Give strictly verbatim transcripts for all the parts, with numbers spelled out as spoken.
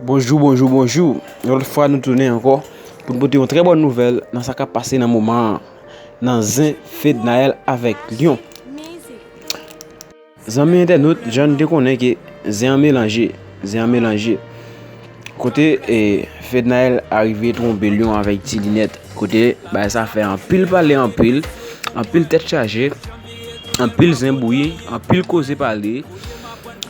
Bonjou, bonjou, bonjou. Yon lòt fwa, nou tounen ankò pou n pote yon trè bòn nouvèl nan sa k ap pase nan moman an, nan zen Fednaelle avèk Lion. Zanmi entènot, jan n te konnen ke zen an melanje, zen an melanje. Kote e, Fednaelle arive twonpe Lion avèk Ti Linèt. Kote bagay sa fè anpil pale, anpil, anpil tèt chaje, anpil zen bouyi, anpil koze pale.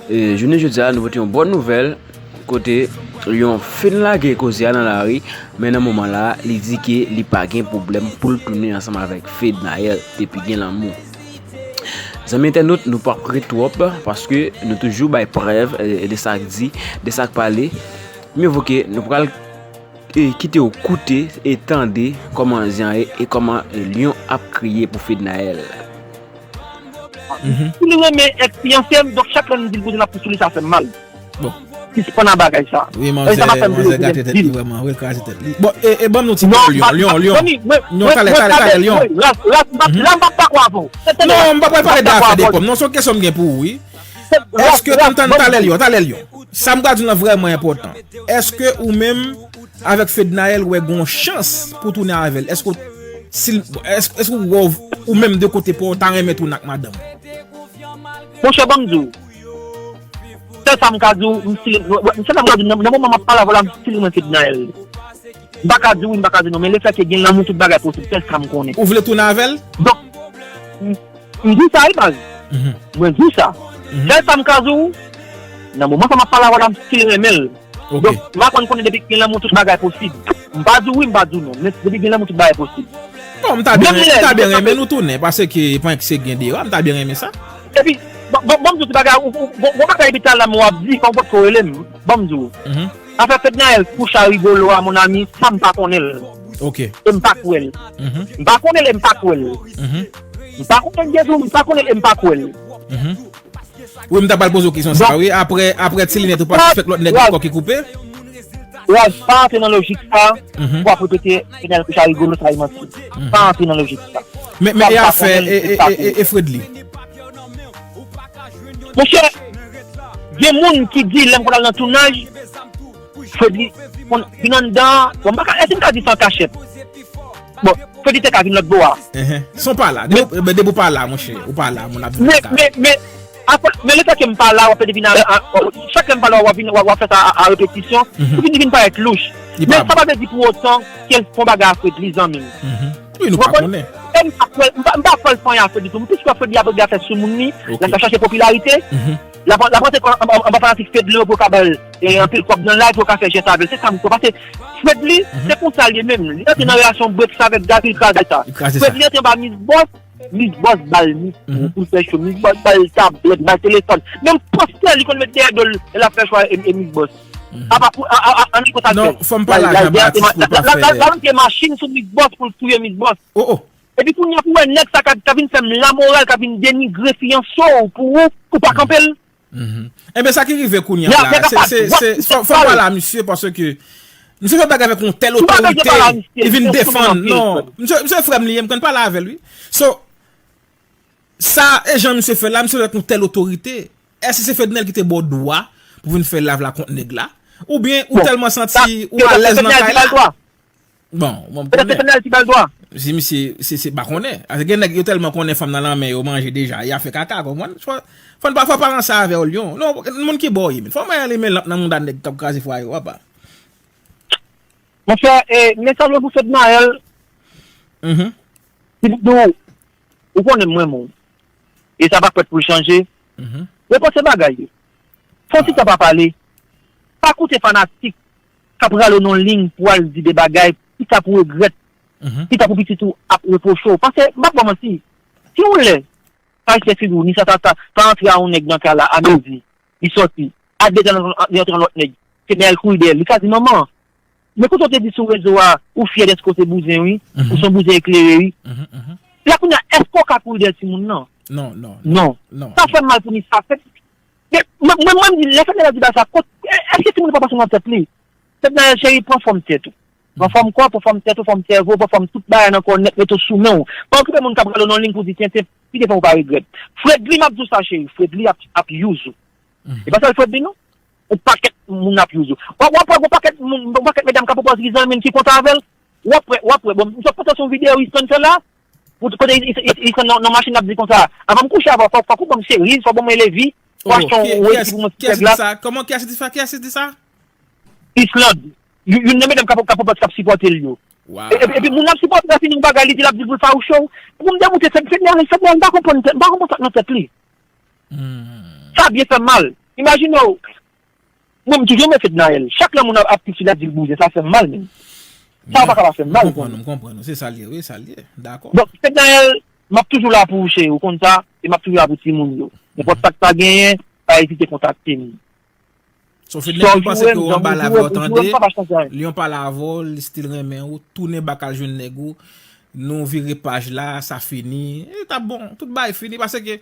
E, jounen jodi a, nou pote yon bòn nouvèl. Kote Lion fin lage koze a nan lari, men nan moman la, li di ke li pa gen pwoblèm pou l tounen ansanm avèk Fednaelle depi gen lanmou. Zanmi entènot, nou p ap ret twòp, paske nou toujou bay prèv, e, de sa k di, de sa k pale. Mye vo ke nou pral, e, kite w koute e tande kòman zen an ye e kòman, e, Lion ap kriye pou Fednaelle. Si li renmen èks fiyanse m, donk chak lè m di l pou zen ap sou li, sa fè m mal. Bon. Sispann a bagay sa. Wi, manzè, manzè gate tèt li vrèman, wi, kraze tèt li. Bon, e, e ban m yon ti pòm Lyon, Lyon, Lyon. Lyon, talè, talè, talè, Lyon. Ras, ras, la m p ap dakò avè w. Non, m pa pral pale de afè de pòm. Non, se yon kesyon m gen pou ou, wi. Èske, tann, tann, talè, Lyon, talè, Lyon. Sa m pral di w lan vrèman enpòtan. Èske ou menm, avèk Fednaelle, ou wè gen yon chans pou w tounen avè l? Èske w, si l, èske, èske ou wè w, ou menm de kote pa w, ou ta renmen tounen ak madanm ou? Monchè, ban m di w. Sèl sa m ka di w, m si, m sèl sa m ka di w, nan, nan moman m ap pale avè w la, m still renmen Fednaelle. M pa ka di wi, m pa ka di non, men lefètke gen lanmou tout bagay posib, sèl sa m konnen. Ou vle tounen avè l? Donk, m, m di w sa wi baz. Mwen di w sa. Sèl sa m ka di w, nan moman sa m ap pale avè w la, m still renmen l. Donk, m aprann konnen depi gen lanmou tout bagay posib. M pa di w wi, m pa di w non, men depi gen lanmou tout bagay posib. Bon, m ta byen, m ta byen renmen nou tounen, paske pa gen se gen deyò, m ta byen renmen sa. Epi, bon, bon, bon, m di w ti bagay, ou, ou, bon, bon bagay epi talè m w ap di, fò w potko rele m, bon, m di w. Afè Fednaelle, kouch a rigolo a, mon ami, sa m pa konnen l. Ok. E m pa kwè l. M pa konnen l e m pa kwè l. M pa konnen l, Djezou, m pa konnen l e m pa kwè l. Wi, m ta pral poze w kesyon sa, wi. Apre, apre Ti Linèt ou pa fèk lòt nèg ankò ki koupe? Raz, pa antre nan lojik sa, pou w ap repete Fednaelle kouch a rigolo sa e manti. Pa antre nan lojik sa. Men, men e afè, e, e, e, e Fredly? Monchè, gen moun ki di lè m konn al nan tounaj, Fredly konn vin anndan, bon, m pa ka, èske m ka di sa an kachèt? Bon, Fredly te ka vin lòt bò a. Enhen. San w pa la. Depi, depi w pa la, monchè, ou pa la, moun ap vin. Men, men, men, men lefètke m pa la, w ap vin a, a, chak lè m pa la, w ap vin, w ap fè sa a, a repetisyon. Ou vin, vin parèt louch. Men sa pa vle di pou otan ke l fè yon bagay a Fredly, zanmi m. Wi, nou pa konnen. E m pa kwè, m pa, m pa kwè l fè anyen a Fredly tou. M plis kwè Fredly ap regle afè sou moun li, l ap chache popilarite. L ap, l ap rantre anba, anba, anba fanatik Fedly yo pou yo ka ba l e anpil kòb nan live pou yo ka fè jès avè l. Se sa m kwè. Paske Fredly, se konsa l ye menm. Li rantre nan relasyon brek sa avèk Gazzy, li kraze sa. Fredly rantre anba Miss Boss, Miss Boss ba l mikou pou l fè cho. Miss Boss ba l tablèt, ba l telefòn. Menm pòstè li konn met dèyè do l lè l ap fè cho a e, e Miss Boss. Apa pou, a, a, a, ann konsa l fè. Non, fò m pale avè yon atis pou l pa fè. L ap rantre machin sou Miss Boss pou l touye Miss Boss. Oh, oh. Epi kounye a pou w wè nèg sa k ap, k ap vin fè m lamoral, k ap vin denigre fiyanse w pou ou, ou pa kanpe l. Enben, sa ki rive kounye a la, se, se, se, fò, fò m pale a misye, paske misye fè bagay avèk yon tèl otorite, li vin defann, non, misye, misye frè m li ye, m konn pale avè l, wi. So, sa, e jan misye fè la, misye fè avèk yon tèl otorite, èske se Fednaelle ki te ba w dwa pou vin fè live la kont nèg la? Oubyen ou tèlman santi ou alèz nan kay la? Bon, bon, m konnen. Petèt se Fednaelle ki ba l dwa. Si misye, se, se pa konnen. Paske gen nèg yo tèlman konnen fanm nan lanmen yo manje deja, y a fè kaka, konprann? Fò, fò n pa, fò pa ranse avè w, Lyon. Non, moun ki bò w ye, men. Fò w mwen ale men lanp nan mouda nèg k ap kraze fwaye w, apa. Monchè, e, men sa lwen pou Fednaelle. Mhm. Ti Doudou, ou konnen m renmen w. E sa pa fèt pou l chanje. Repanse bagay yo. Fè yon ti tan pa pale. Pa koute fanatik k ap rale w nan liy pou al di de bagay, pita pou regrèt, pita pou pitit ou ap repwoche w. Paske, m p ap ba w manti, si yon lè, pa respè figi w, ni sa, sa, sa, pa antre a yon nèg nan kay la, a midi, li sòti, a de zè li antre yon lòt nèg, se dèyè l kouri dèyè l, li ka di, manman, men kote w te di sou rezo a, ou fyè dèske w se bouzen, wi, ou se yon bouzen eklere, wi. La kounye a, èske w ka kouri dèyè timoun nan? Non, non, non. Non. Sa fè m mal pou Nisa. Fèt, men, mwen, mwen, mwen, m di, lè Fednaelle di bagay sa, kot, èske timoun nan pa pase nan tèt li? Fednaelle cheri, pran fòm tèt ou. Pran fòm kò, pran fòm tèt ou, fòm sèvo, pran fòm tout bagay nan kò w nèt, mete w sou men w. Pa okipe moun k ap rale w nan liy pou di tenten, pita pou w pa regrèt. Fredly, m ap di w sa, cheri, Fredly ap, ap use ou. E pa sèl Fredly, non. yon pakèt moun ap use ou. W ap, w ap wè yon pakèt moun, yon pakèt medam k ap pran pòz ki zanmi l ki kontan avè l. W ap wè, w ap wè. Bon, m sot panse sou yon videyo Easton fè la. Pou kote Easton nan, nan machin ap di konsa, "Avan m kouche avè w, fòk, fòk ou ban m cheriz, fòk ban mwen levi, fòk achte yon wòch pou mwen sou tèg la." Kòman, kiyès ki di sa? Kiyès ki di sa? Island. Youn nan medam k ap, k ap, k ap sipòte l yo. Epi, epi moun ap sipòte l ap fini yon bagay, li di l ap di l pou l fawouche w. Pou m demoute, fè, fè, fè, fè, m pa konprann, m pa konprann sa k nan tèt li. Sa byen fè m mal. Imajine w, mwen, m toujou renmen Fednaelle. Chak lè moun ap, ap piti la di l bouzen, sa fè m mal, menm. Sa pa ka pa fè m mal. M konprann ou, m konprann ou. Se sa l ye, wi, sa l ye. Dakò. Donk, Fednaelle, m ap toujou la pou ou, cheri, ou konn sa, e m ap toujou la pou timoun yo. Nenpòt sa k ta genyen, pa ezite kontakte m. So, Fednaelle, ou panse ke w anba lav la, w tande, li anba lav la, li still renmen ou, tounen bak al jwenn nèg ou, nou vire paj la, sa fini. E t ap bon, tout bagay fini, paske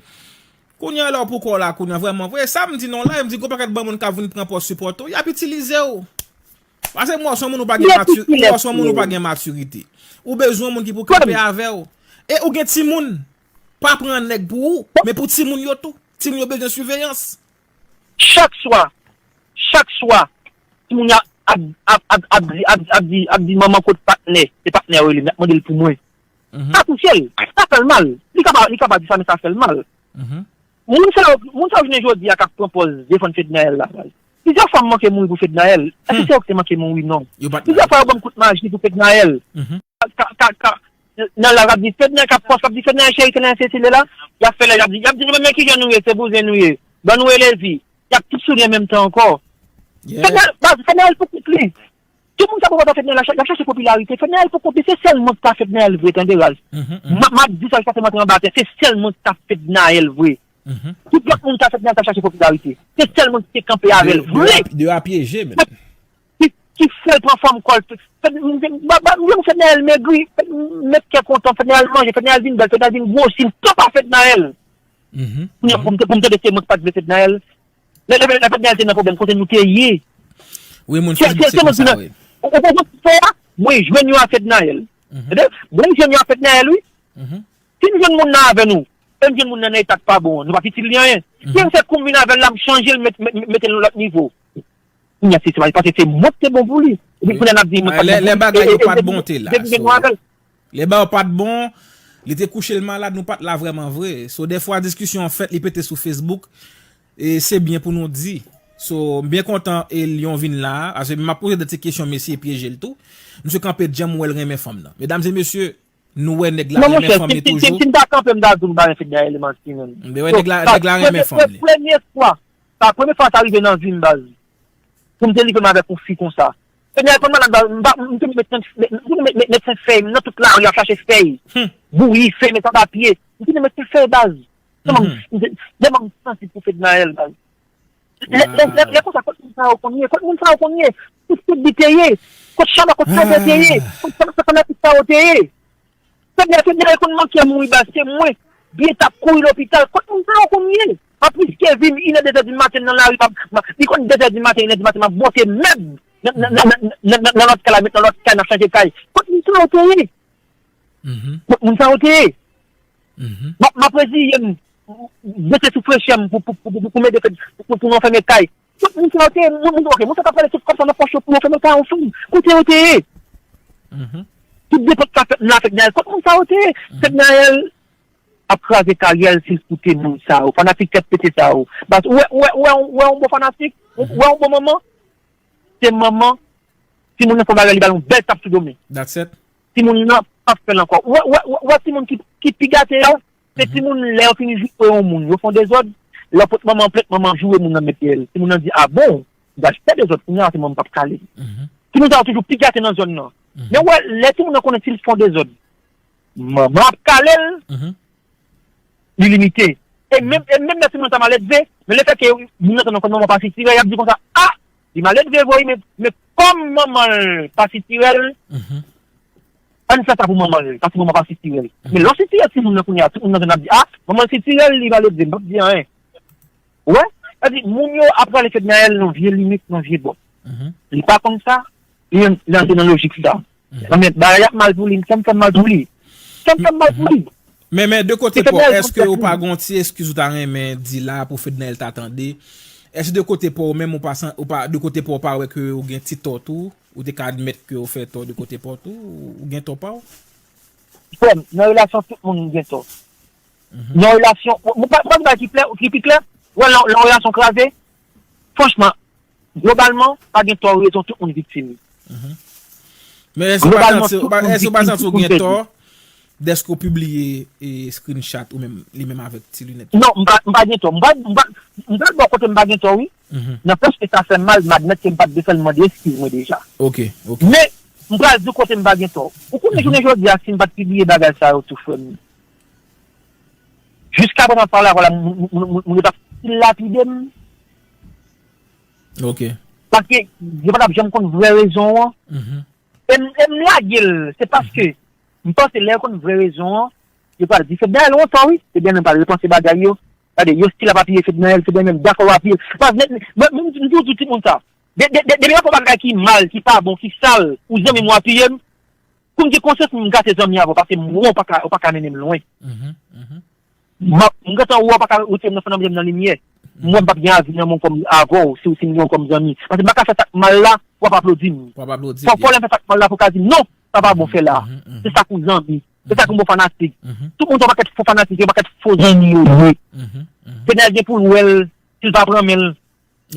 kounye a lè w pou kò w la, kounye a vrèman vre, sa m di non la, e m di gon pakèt bann moun k ap vin pran pòz sipòte w, y ap itilize w. Paske m wè w se yon moun ou pa gen mati-, m wè w se yon moun ou pa gen matirite. Ou bezwen yon moun ki pou kanpe avè w. E ou gen timoun, pa pran nèg pou ou, men pou timoun yo tou. Timoun yo bezwen siveyans. Chak swa, chak swa, timoun yo ap, ap, ap, ap di, ap, ap di, ap di, "Manman, kot patnè?" Se patnè yo rele m, y ap mande l pou mwen. Sa touche l, sa fè l mal. Li ka pa, li ka pa di sa, men sa fè l mal. Moun sa yo, moun sa yo jounen jodi a k ap pran pòz defann Fednaelle la, baz. Plizyè fwa m manke mouri pou Fednaelle. Èske se yo ki te manke mouri? Non. Plizyè fwa yo ban m kout maji pou Fednaelle. Ka, ka, ka, nan la, k ap di Fednaelle, k ap pòs, k ap di Fednaelle cheri, Fednaelle sesi, li la, y ap fè lè, y ap di, y ap di nou menm, men kijan nou ye, se bouzen nou ye. Ban nou relevi. Y ap tout souri an menm tan ankò. Fednaelle, baz, Fednaelle pou kont li. Tout moun k ap pran pòz Fednaelle, y ap chache popilarite. Fednaelle pou kont li, se sèl monstra Fednaelle vre, tande raz. M ap, m ap di sa jiskaske m antre anba tè, se sèl monstra Fednaelle vre. Tout lòt moun k ap Fednaelle, t ap chache popilarite. Se sèl moun ki te kanpe avè l vre. De a pyeje, menm. Ki, ki fè l pran fòm kò l. Fè, m, m, m, m, m, Fednaelle megri, fè, m, met kè kontan, Fednaelle manje, Fednaelle vin bèl, Fednaelle vin gwosi, m kanpe a Fednaelle. Pou m, pou m te, pou m te de se mwen ki pa t vle Fednaelle. Lè, lè, lè Fednaelle te nan pwoblèm, kote nou te ye? Wi, moun Facebook se konsa, wi. Ou, ou konprann sa m fè a? Mwen jwenn yo a Fednaelle. Tande? Mwen jwenn yo a Fednaelle, wi. Si m jwenn moun nan avè nou, e m jwenn moun nan nan eta k pa bon an, nou p ap itil li anyen. Si m fè kou m vin avè l la, m chanje l, met, met, mete l nan lòt nivo. Kounye a, se, se, paske se mwen ki te bon pou li. Epi kounye a, n ap di, mwen pa t bon pou li. Lè, lè bagay yo pa t bon, te la. Depi m jwenn yo avè l. Lè bagay yo pa t bon, li te kouche l malad, nou pa t la vrèman vre. So, dèfwa, diskisyon an fèt, li pete sou Facebook. E se byen pou nou di. So, m byen kontan e Lyon vin la a. Paske m ap poze de ti kesyon, mesye pyeje l tou. Misye kanpe djanm, m wè l renmen fanm nan. Medam e mesye, nou wè nèg la renmen fanm li toujou. Si m ta kanpe, m ta di w m pa renmen Fednaelle Martine menm. M wè nèg la, nèg la renmen fanm li. Premye fwa, sa premye fwa sa rive nan vi m, baz. Pou m delivre m avèk yon fi konsa. Fednaelle konn malad, baz, m pa, m te met, met, met, met, met, met senk fèy, m nan tout lari ap chache fèy. Bouyi, fèy, met anba pye. M te met senk fèy, baz. Tèlman m, tèlman m sansib pou Fednaelle, baz. Lè, lè, lè, lè konsa, kot moun sa yo konn ye? Kot moun sa yo konn ye? Kot Fedby te ye? Kot Shabba, kot Fedby te ye? Kot sa, sa fanatik sa yo te ye? Fednaelle, Fednaelle konn manke mouri, baz, se mwen. Byen t ap kouri lopital. Kot moun sa yo konn ye? Anplis, Kevin, inè, dezè di maten nan lari, pa, pa, li konn dezè di maten, inè di maten, m ap bwote mèb nan, nan, nan lòt kay la, met nan lòt kay, n ap chanje kay. Kot moun sa yo te ye? Kot moun sa yo te ye? M ap, m ap reziye m, jete sou frechè m pou, pou, pou, pou, pou m ede fè, pou, pou nou fèmen kay. Tout moun sa yo te ye, moun, moun, ok, moun sa k ap pale tout kòb sa nan pòch yo pou yo fèmen kay yon fanm. Kote yo te ye? Tout depans sa fèt nan afè Fednaelle. Kot moun sa yo te ye? Fednaelle ap kraze karyè l si l koute moun sa yo. Fanatik tèt pete sa yo. Baz, ou wè, ou wè, ou wè, ou wè yon bon fanatik? Ou wè yon bon manman? Se manman, timoun nan fè bagay, li ba l yon bèl tap sou do men. Timoun nan p ap fè l ankò. Ou wè, ou wè, ou wè, ou wè timoun ki, ki pi gate yo? Se timoun lè yo fin joure yon moun, yo fè yon dezòd, lè yo pot manman an plent, manman an joure moun nan met pyè l. Timoun nan di, "A bon, m pral fè dezòd kounye a, se manman m p ap kale m." Timoun sa yo toujou pi gate nan zòn nan. Men ou wè, lè timoun nan konnen si l fè yon dezòd, manman ap kale l, li limite. E menm, e menm lè timoun nan ta maledve, men lefètke moun nan tande kòm manman pa sitirè, y ap di konsa, "A, li maledve vre wi, men, men kòm manman l pa sitirè l, ann fè sa pou manman l, paske manman pa sitirè l." Men lè w sitirè timoun nan kounye a, tout moun nan zòn ap di, "A, manman l sitirè l, li maledve, m p ap di anyen." Ou wè? Sa di, moun yo ap rale Fednaelle nan vye limit, nan vye bò. Li pa konn sa, li, li antre nan lojik sa. Anben, bagay ap mal pou li, sa m fè m mal pou li. Sa m fè m mal pou li. Men, men, de kote pa w, èske ou pa gen yon ti eskiz ou ta renmen di la pou Fednaelle ta tande? Èske de kote pa w menm, ou pa san, ou pa, de kote pa w, ou pa wè ke ou gen ti tò tou? Ou te ka admèt ke ou fè tò de kote pa w tou? Ou gen tò pa w? Frè m, nan relasyon tout moun gen tò. Nan relasyon, mwen pa, pa ki klè, ki pi klè, wè, nan, nan relasyon kraze, franchman, globalman, pa gen tò rezon, tout moun viktim. Men èske ou pa santi, ou pa, èske ou pa santi ou gen tò dèske ou pibliye e screenshot ou menm, li menm avèk ti linèt? Non, m pa, m pa gen tò. M pa, m pa, m pa bò kote m pa gen tò, wi. Nan sans ke sa fè m mal, m admèt ke m pa t dwe fè l, m mande eskiz mwen deja. Ok, ok. Men, m pral di w kote m pa gen tò. Ou konnen jounen jodi a, si m pa t pibliye bagay sa yo tou, frè m, jiska pandan m ap pale avè w la, moun yo t ap stil lapide m. Ok. Paske yo pa t ap janm konn vrè rezon an. E m, e m lage l, se paske m panse lè yo konn vrè rezon an, yo pral di, Fednaelle, ou antò wi. Ebyen, nou pral repanse bagay yo. Gade, yo stil ap apiye Fednaelle, Fednaelle menm dakò apiye l. Pas, men, men, men, m toujou di timoun sa. De, de, de, depi w ap fè bagay ki mal, ki pa bon, ki sal, ou zanmi m, ou apiye m, pou m gen konsyans m gate zanmi avè w, paske m wè w pa ka, w pa ka mennen m lwen. M ap, m gentan wè w pa ka retire m nan fon nan, m nan limyè. M wè m p ap gen avi nan men w kòm avè w, si w si m gen w kòm zanmi. Paske m pa ka fè sa k mal la, w ap aplodi m. W ap aplodi m. Fò, fò lè m fè sa k mal la pou w ka di m, non, sa pa bon fè la. Se sa k ou zanmi. Se sa k ou bon fanatik. Tout moun se yon pakèt fo fanatik, yon pakèt fo zanmi yo ye. Fednaelle gen pou l wè l, si l pa pran men l.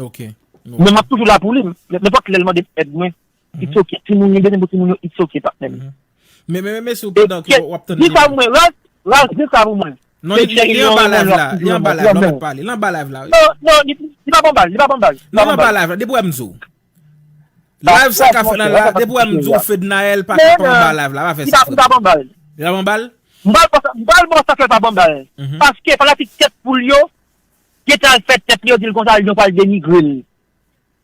Ok. Men m ap toujou la pou li. Nenpòt lè l mande èd mwen, it's ok. Timoun yo, bezwen pou timoun yo, it's ok, patnè m. Men, men, men, men, sou pandan ke w ap tann. Di sa pou mwen, Ralph, Ralph, di sa pou mwen. Non, li, li anba live la, li anba live la, w mèt pale. Li anba live la, wi. Non, non, li, li pa ban bal, li pa ban bal. Non, li anba live la, depi w wè m di w. Live sa k ap fèt la, depi w wè m di w Fednaelle pa ka pa anba live la, pa fè sa. Li pa ban bal. Li pa ban bal? M pral ban sa, m pral ban sa fè pa ban bal. Paske fanatik tèt poul yo, gentan al fè tèt li, yo di l konsa, yo pral denigre l.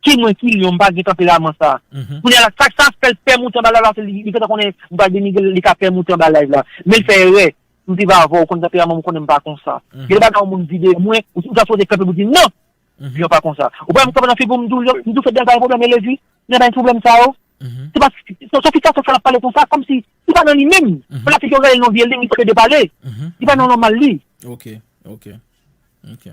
Ki mwen, ki Lyon, m pa gen tanperaman sa. Kounye a la, sa k sa fè l pè moute anba live la, se li, li gentan konnen m pral denigre l, li ka pè moute anba live la. Men l fè erè. M viv avè w, ou konn tanperaman m, ou konnen m pa konsa. Gen de bagay yon moun di de mwen, ou, ou ta sipoze kanpe pou di non. Lyon pa konsa. Ou pa wè m kanpe nan figi w, m di w, m di w Fednaelle pa gen pwoblèm, e Levy, nan pa gen pwoblèm sa yo. Se pa, se, se fi sa, se sa l ap pale konsa, kòmsi li pa nan li menm. Fanatik yo rele l yon vye leng, li pa de pale. Li pa nan nòmal li. Ok, ok, ok.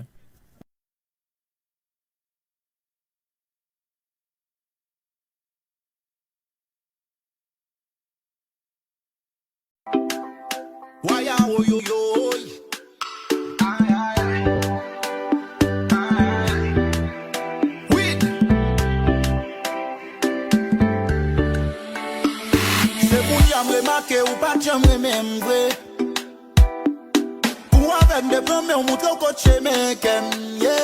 Se kounye a m remake ou pa t janm renmen m vre. Ou avè m, depi w pran men w, montre w kot chemen kè m ye.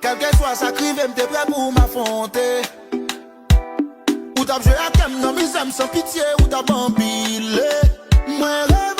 Kèlkeswa sa k rive, m te prè pou m afwonte. Ou t ap jwe ak kè m nan mizè m san pitye, ou t ap anpile. Mwen reve